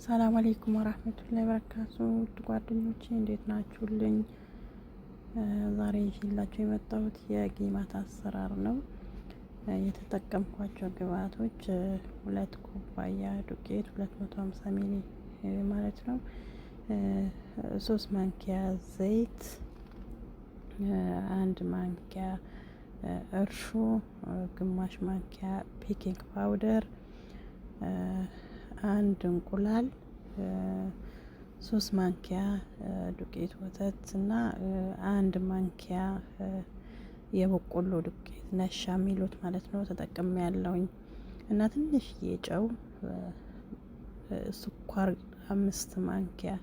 ሰላም አለይኩም ወራህመቱላሂ ወበረካቱ። ውድ ጓደኞቼ እንዴት ናችሁልኝ? ዛሬ ይዤላችሁ የመጣሁት የጌማት አሰራር ነው። የተጠቀምኳቸው ግብአቶች 2 ኩባያ ዱቄት 250 ሚሊ ማለት ነው፣ 3 ማንኪያ ዘይት፣ 1 ማንኪያ እርሾ፣ ግማሽ ማንኪያ baking powder፣ አንድ እንቁላል፣ 3 ማንኪያ ዱቄት ወተት እና 1 ማንኪያ የበቆሎ ዱቄት ነሻ የሚሉት ማለት ነው ተጠቅሜ ያለውኝ እና ትንሽዬ ጨው፣ ስኳር 5 ማንኪያ።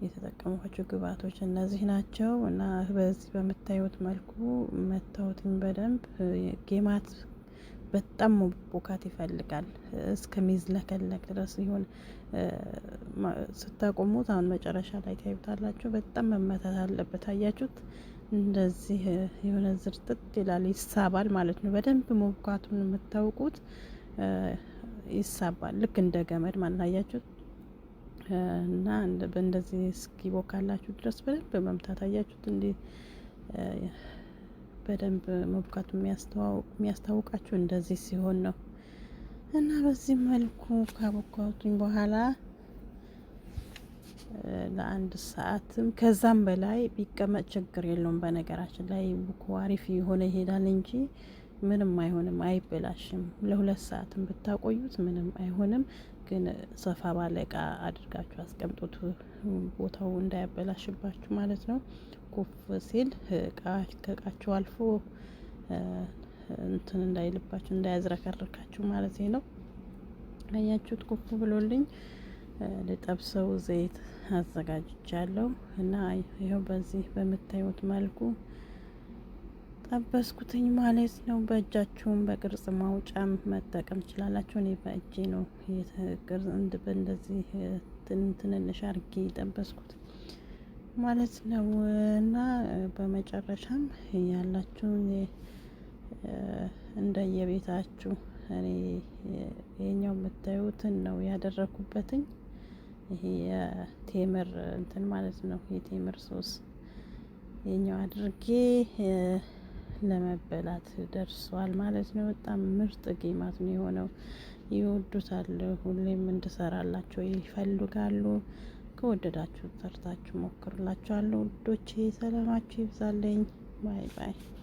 የተጠቀምኳቸው ግብአቶች እነዚህ ናቸው። እና በዚህ በምታዩት መልኩ መታወትኝ በደንብ። ጌማት በጣም መቦካት ይፈልጋል እስከሚዝለከለክ ድረስ ይሁን። ስታቆሙት አሁን መጨረሻ ላይ ታዩታላችሁ። በጣም መመታት አለበት። አያችሁት? እንደዚህ የሆነ ዝርጥጥ ይላል፣ ይሳባል ማለት ነው። በደንብ መቡካቱን የምታውቁት ይሳባል፣ ልክ እንደ ገመድ ማለት ነው። አያችሁት? እና በእንደዚህ እስኪቦካላችሁ ድረስ በደንብ መምታት። አያችሁት? እንዲ በደንብ መቡካቱ የሚያስታውቃችሁ እንደዚህ ሲሆን ነው። እና በዚህ መልኩ ካቦካሁትኝ በኋላ ለአንድ ሰዓትም ከዛም በላይ ቢቀመጥ ችግር የለውም። በነገራችን ላይ ቡኮ አሪፍ የሆነ ይሄዳል እንጂ ምንም አይሆንም፣ አይበላሽም። ለ2 ሰዓትም ብታቆዩት ምንም አይሆንም። ግን ሰፋ ባለ እቃ አድርጋችሁ አስቀምጡት፣ ቦታው እንዳያበላሽባችሁ ማለት ነው። ኩፍ ሲል እቃ ከእቃችሁ አልፎ እንትን እንዳይልባችሁ፣ እንዳያዝረከርካችሁ ማለት ነው። አያችሁት? ኩፍ ብሎልኝ ልጠብሰው ዘይት አዘጋጅቻለሁ እና ይኸው በዚህ በምታዩት መልኩ ጠበስኩትኝ ማለት ነው። በእጃችሁም በቅርጽ ማውጫም መጠቀም ትችላላችሁ። እኔ በእጄ ነው እንደዚህ ትንንሽ አርጌ ጠበስኩት ማለት ነው። እና በመጨረሻም ያላችሁን እንደየቤታችሁ፣ እኔ ይሄኛው የምታዩትን ነው ያደረኩበትኝ። ይሄ የቴምር እንትን ማለት ነው፣ የቴምር ሶስ ይሄኛው አድርጌ ለመበላት ደርሷል ማለት ነው። በጣም ምርጥ ጌማት ነው የሆነው። ይወዱታል። ሁሌም እንድሰራላቸው ይፈልጋሉ። ከወደዳችሁ ሰርታችሁ ሞክሩላችኋለሁ። ውዶቼ ሰላማችሁ ይብዛልኝ። Bye bye።